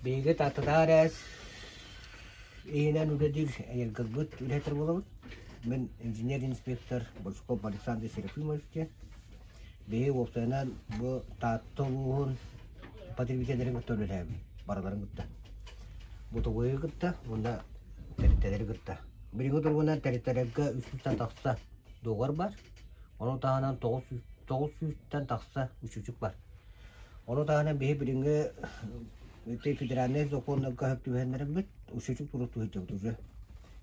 Биһиги Тааттатаар ээс иһинэн үлэлиир энергосбыт үлэһиттэр буолабыт. Мин инженер-инспектор Большаков Александр Серафимович диэн. Биһиги уопсайынан бу Таатта улууһун потребителлэрин кытта үлэлээбит, барыларын кытта. Бутовойу кытта уонна тэрилтэлэри кытта. Билиҥҥи туругунан тэрилтэлэргэ үс сүүстэн тахса дуогар бар. Ону таһынан 900-тэн тахса үчүчүк бар. Ону таһынан биһи билиҥҥи ити федеральнай законнарга сөп түбэһиннэрбит учучук туруктуу сылдьабыт уже.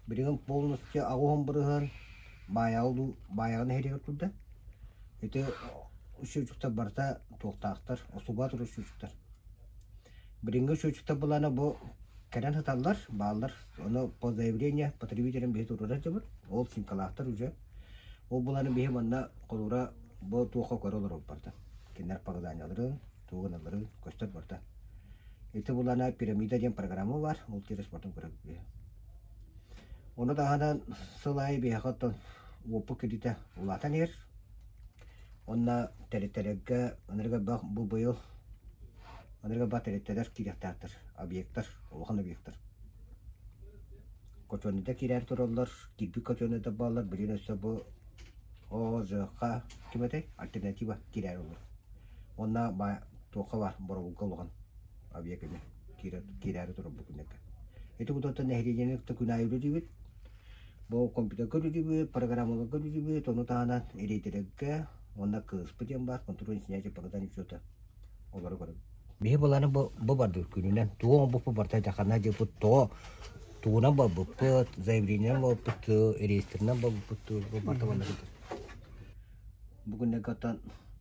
Билигин полностью 80% баайаҕы баайаҕы нэһилиэгэр турда. Ити учучуктар барыта туохтаахтар, осуба турар учучуктар. Билиҥҥи учучуктар былаана бу кэлэн сыталлар, бааллар. Ону по заявлению потребителям биһи туруора сылдьабыт. Ол симкалаахтар уже. Ол былааны биһи манна холура бу туохха көрө олоробут барыта. Кинилэр показанияларын, тугу гыналларын көстөр барыта. Ити булана пирамида диэн программа бар, ол через потом көрөбүт. Ону таһынан сыл аайы биһиэхэ оттон уоппут кредитэ улаатан иһэр. Онно тэрилтэлэргэ ынырыга бах бу быйыл ынырыга бах тэрилтэлэр киириэхтээхтэр, объектар, улахан объектар. Котуоннайда киирээри тураллар, киирбит котуоннайдар бааллар, билигин өссө бу ОЖХ ким этэй? Альтернатива киирээри олорор. Уонна туохха баар боробулга улахан объект эмиэ киирээри турар бу күннэргэ. Ити кутуттан нэһилиэнньэни кытта күн аайы үлэлиибит. Бу компьютерга үлэлиибит, программаларга үлэлиибит, ону таһынан рейдергэ уонна КСП диэн баар контроль снятия показаний учета олору көрөбүт. Биһи былааны бу, бу бардыбыт күнүнэн. Тугу оҥорбуппут барыта дьахана дьыппыт тоҕо тугунан барбыппыт, заявлениенан барбыппыт, реестринэн барбыппыт, бу барыта манна сытар. Бу күннэргэ оттон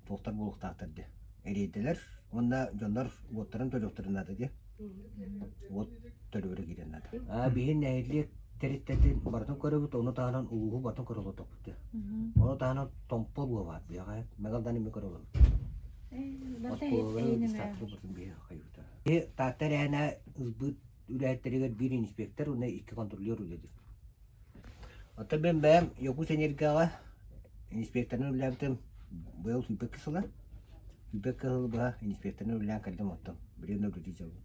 туохтар буолуохтаахтар дии. Эриэйдэлэр уонна дьоннор уоттарын төлүөхтэрин наада дии. Уот төлөбүрэ киирэн наада. А биһи нэһилиэк тэрилтэтин барытын көрөбүт, ону таһынан улууһу барытын көрө олордохпут дии. Ону таһынан Томпо улууһа баар биһиэхэ Мэгэлдани эмиэ көрө олоробут. Оскуолалары, детсадтары барытын биһи хайыыта. Таатта эрээнэ ылбыт үлэһиттэригэр биир инспектор уонна икки контролер үлэлиир. Оттон мин бэйэм Якутэнерго-ҕа инспекторынан үлэлээбитим быйыл 22 сыла. 22 сыл быһа инспекторынан үлэлээн кэллим оттон билигин үлэлии сылдьабын.